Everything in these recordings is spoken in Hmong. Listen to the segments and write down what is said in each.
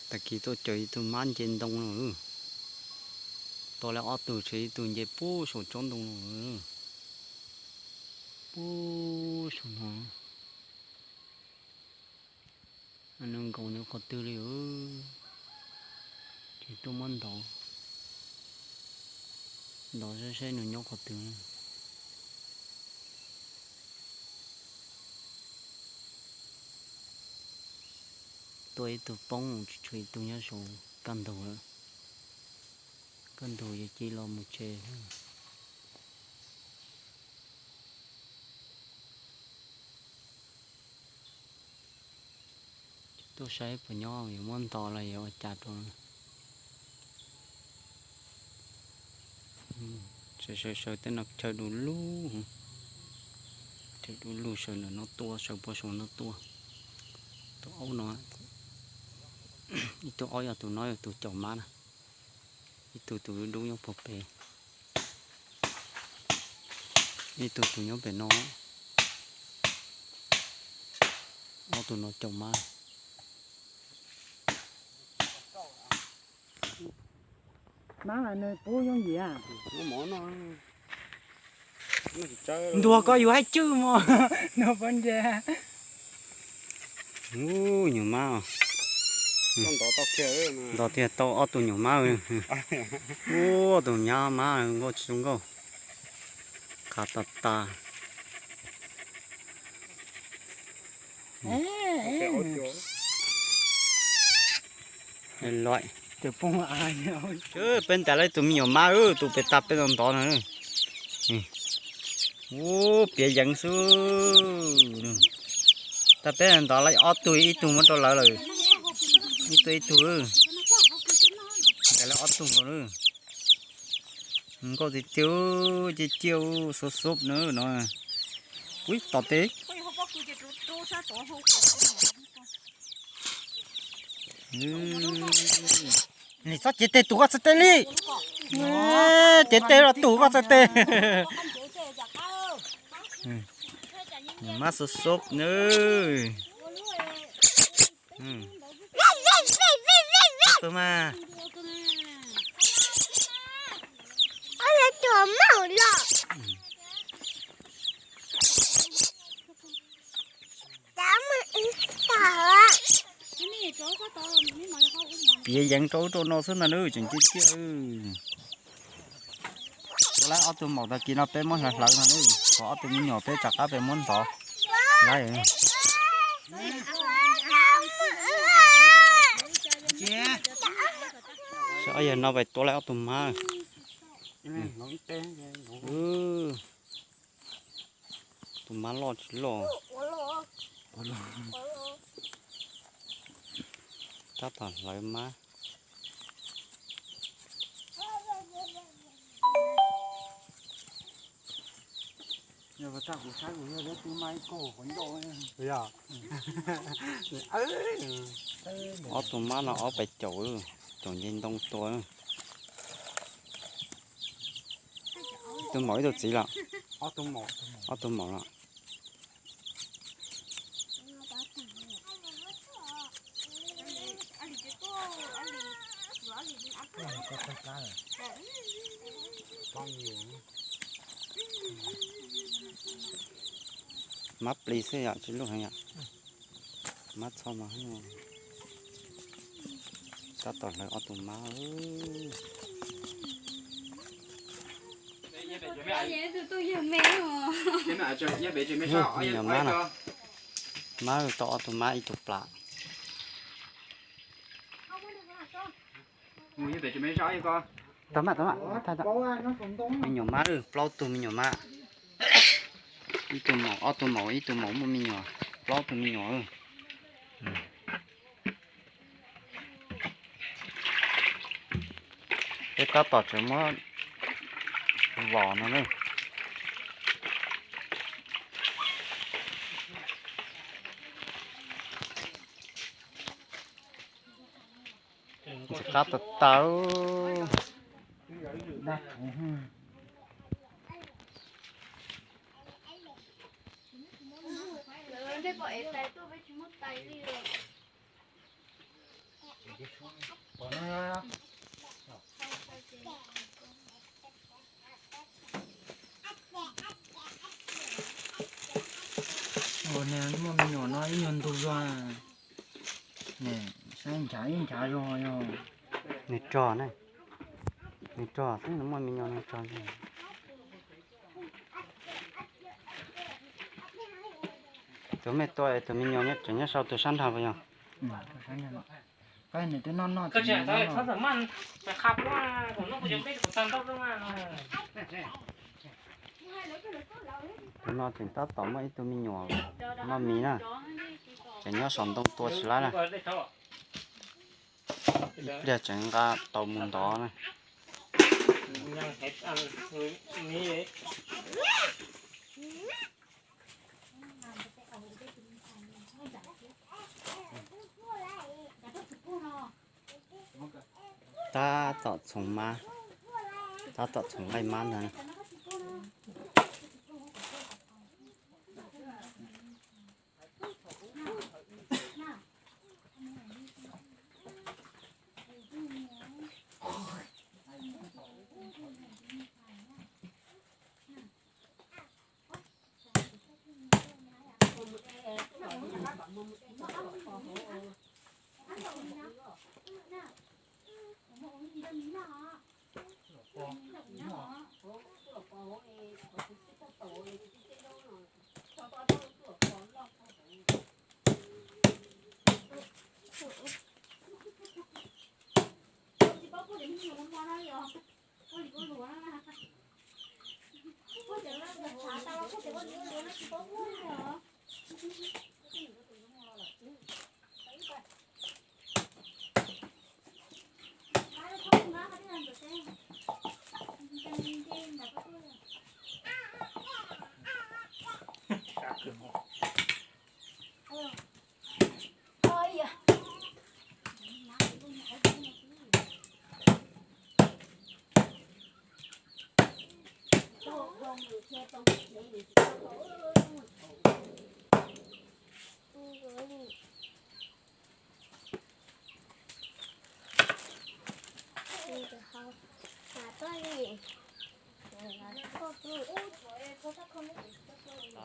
Tag kis tuaj caws ib tug mab nce ntoo no. Tua lawm ob tug, tshuav ib tug nce puag saum tsob ntoo no. Puag saum no. Nws nkaus nyob qhov twg li. Ces tuaj muab ntov, ntov saib saib nws nyob qhov twg. Tua ib tug poob, tshuav ib tug nyob saum kaj ntug lawm. Kaj ntug yuav cia los mus tsev. Tuaj saib puas nyob, yuav muab ntov los yuav ua cas rau. Sawv sawv sawv tej no chaw du lug, chaw du lug sawv ntawm no tuaj, sawv puag saum no tuaj. Tus aub no, ib tug aub yog tus no yog tus caum mab na. Ib tug tus dub dub nyob puag pem, ib tug tus nyob pem no. Ob tug no caum mab. Mab mas nws pub yooj yim. Ntuag koj yus haib tswj mos. Ntuag pob ntseg. Ub, nyuam mab. Ntov tiag tau ob tug nyuam mab. Ub, ob tug nyab mab nkauj tsis zoo nkauj. Qhav tas tas. Peb ntais lawm tus me nyuam mab, tus pem tag peb ntov ntov no. Ub, piav yeev xwb. Tag peb ntov lawm ob tug, ib tug muab rau lawv lawm. Ib tug ib tug. Ntais lawm ob tug nkaus lawm. Nkauj tiag tiag, tiag tiag, xub xub na no. Ui, tom teb. Nim txhob cev tes tus koj txhais tes li. Cev tes los tus koj txhais tes. Mab xub xub na. Tus mas. Piav yeev rau ub rau no xwb ntag nawb, tseem ciaj ciaj. Tua lawm ob tug maum, tag kis no peb muab hlawv hlawv no nawb, kom ob tug me nyuam peb rov qab peb muab ntov lawm. Saib ob yawg no pais tua lawm ob tug mab. Tus mab loj tsis loj. Tab tom hlawv mab. Ob tug mab no ob peb caum, caum nce ntoo tua. Ib tug maum ib tug txiv los? Ob tug maum los. Mab plis xwb yom, tsis luj heev yom. Mab txho mas tab tom hlawv ob tug mab. Nyuam mab no, mab tau ob tug mab ib tug plas. Tau mab, tau mab. Me nyuam mab, plaub tug me nyuam mab. Ib tug maum, ob tug maum, ib tug maum muaj me nyuam, plaub tug me nyuam. Peb tab tom tseem muab vom no na. Ntxim qab tas tas. Peb pom ev tais tuaj peb tsis muab tais li os. Ua niag muaj me nyuam no ib nyuag ntug zog, saib nchav ib nchav zog yog. Nws rog ne, nws rog xwb, nws muaj me nyuam nws rog. Tus mej tua tus me nyuam tseem nyob sau tus sab nrag puas yog? Koj nws twb noj noj. Tus no tseem tab tom muaj ib tug me nyuam noj mis na, tseem nyob saum ntoo tua tsis laib na. Ib pliag tseem nqa tau mus ntov na. Tab tom txhoov mab, tab tom txhoov nqaij mab ntag.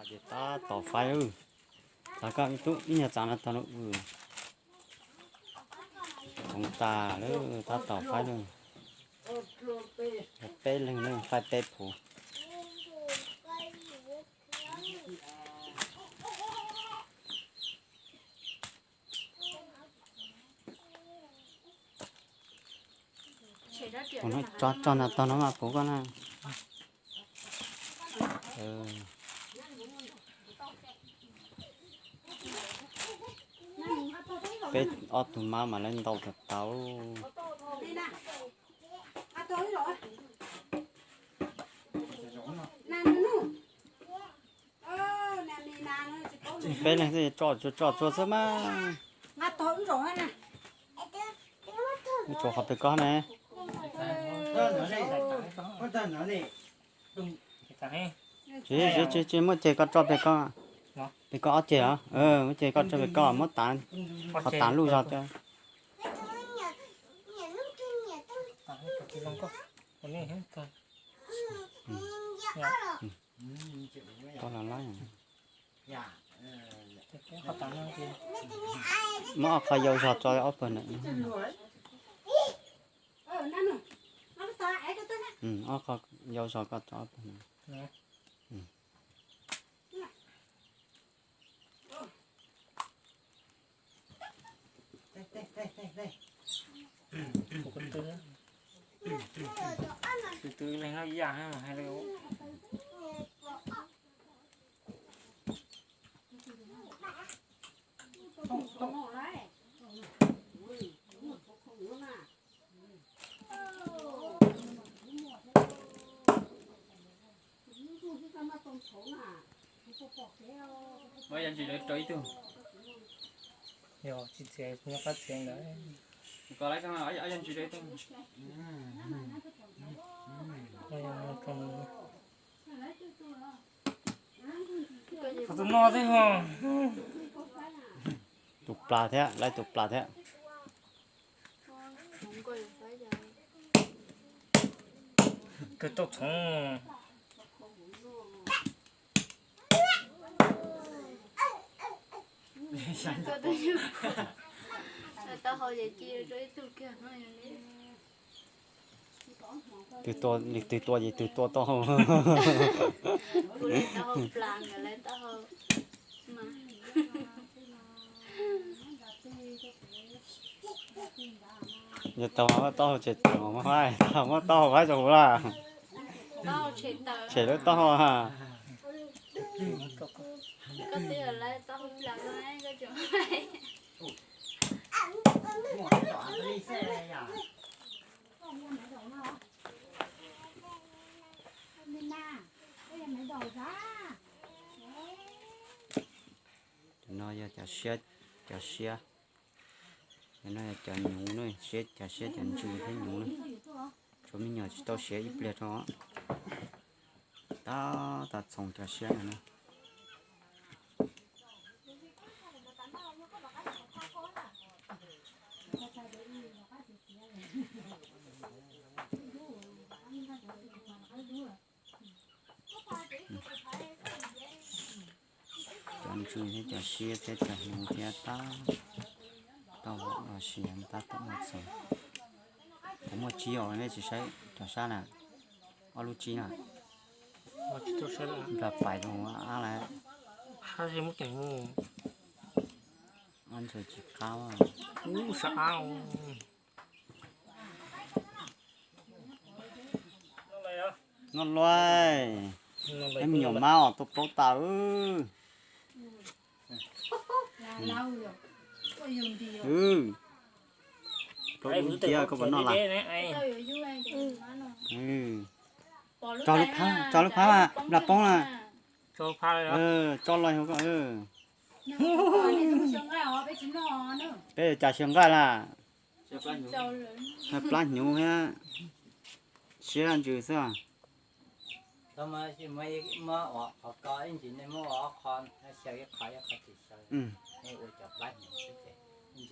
Ces tab tom faib, txav koj ib tug ib nyuag txav no tau no. Txhoov tas lawm, tab tom faib lawm. Peb leeg na, faib peb phuv. Tso tso nram tog no mas puv koj na. Peb ob tug mab mas lawv ntau tag tau. Peb leeg xwb, tso tso tso xwb mas. Ib tsuas qhov pem koj ne. Tsis tsis tsis, muab ceg koj tso pem koj. Pem koj ob ceg os, muab ceg koj tso pem koj, muab tav, qhov tav luj zog tias. Koj los laib. Muab ob qho yau zog tso ob pawg na. Ob qho yau zog koj tso ob pawg na. Tus twg leeg no ib yam hais li. Muab yog ntsis lawv rau ib tug. Yog tsis txiav nyob qab txiav ntawd. Koj laib tau, yog ntsis rau ib tug. Tus no xwb ho. Tus plas thiab, lawv tus plas thiab. Kawg tau txhoov. Twg tua, twg tua ces twg tua tau. Kuv lawv taub hau plas, nkawd lawv taub hau mas. Yog tau muab taub hau tshem tawm mas muab faib, tau muab taub hau faib rau kuv lawm. Tshem lawv taub hau. Koj twb yog lawv taub hau plas koj tseem Cov no yog cov siab, cov siab. Cov no yog cov nyuv na, siab, cov siab cov ntsws thiab nyuv na. Tshuav me nyuam tsis tau siav ib pliag rau. Tab tom txhoov cov siab no na. Cov ntsws thiab cov siab thiab cov hnyuv thiab tab tom los sis tab tom muaj txhoov. Kuv muaj tsib os, nej tsis saib cov sab na. Ob lub tsib na. Nplas pais rau ab lawm. Ab ntshe tsis qab. Noj luaj, peb me nyuam mab os, tuaj plaub tas. Plaub lub ntxiab koj puas noj lawm? Tso lub phab, tso lub phab mas nplas poob na. Tso los yog koj. Peb cas xyaw nqaij lawm. Plab hnyuv thiab siab ntsws xwb.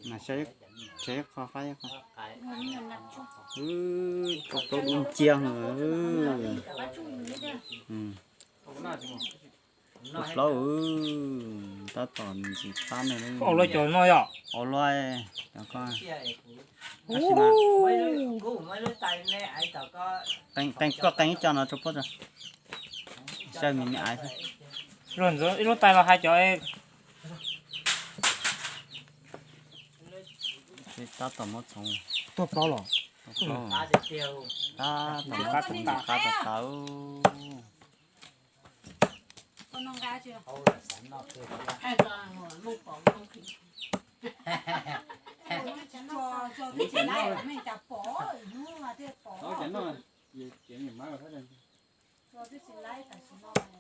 Mas xyaw ib qho, ib qho, ib qho, ib qho. Wb, plaub lub ntxiab. Plaub, tab tom ntxim qab no. Ua luaj cov no yom? Ua luaj, cov ko. Qee, koj qee ib co no rau puab tso. Saib me me aiv xwb. Ib lub tais los hais cov. Tab tom muab txhoov. Tuag plaub los? Tab tom muab txhoov ntxim qab tau tau.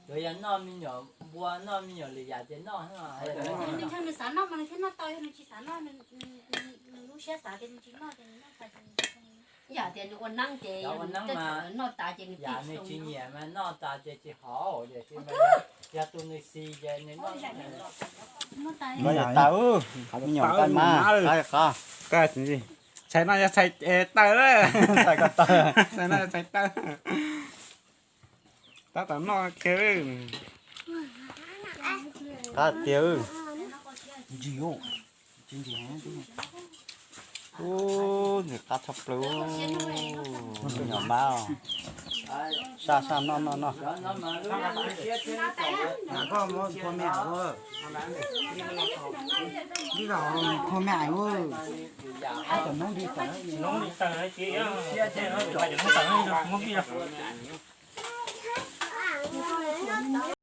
Yuav yog noj me nyuam npua, noj me nyuam lwm yam ces noj. Nws xav noj mas nws thiaj noj tau, yog nws tsis xav noj, nws lub siab xav tias nws tsis noj ces nws noj tas ces nws, yam tias nws ua neeb ces noj tas ces nws, yam nws tsis nyiam mas noj tas ces tsis haum, yog tus nws xis ces nws noj. Noj tas, me nyuam nqaij mas qab qab. Tshais no yog tshais taw, tshais no yog tshais taw. Tab tom noj kiag. Qab tiag. Ub, ntxim qab tshaj plaws. Me nyuam mab, saj saj noj noj noj.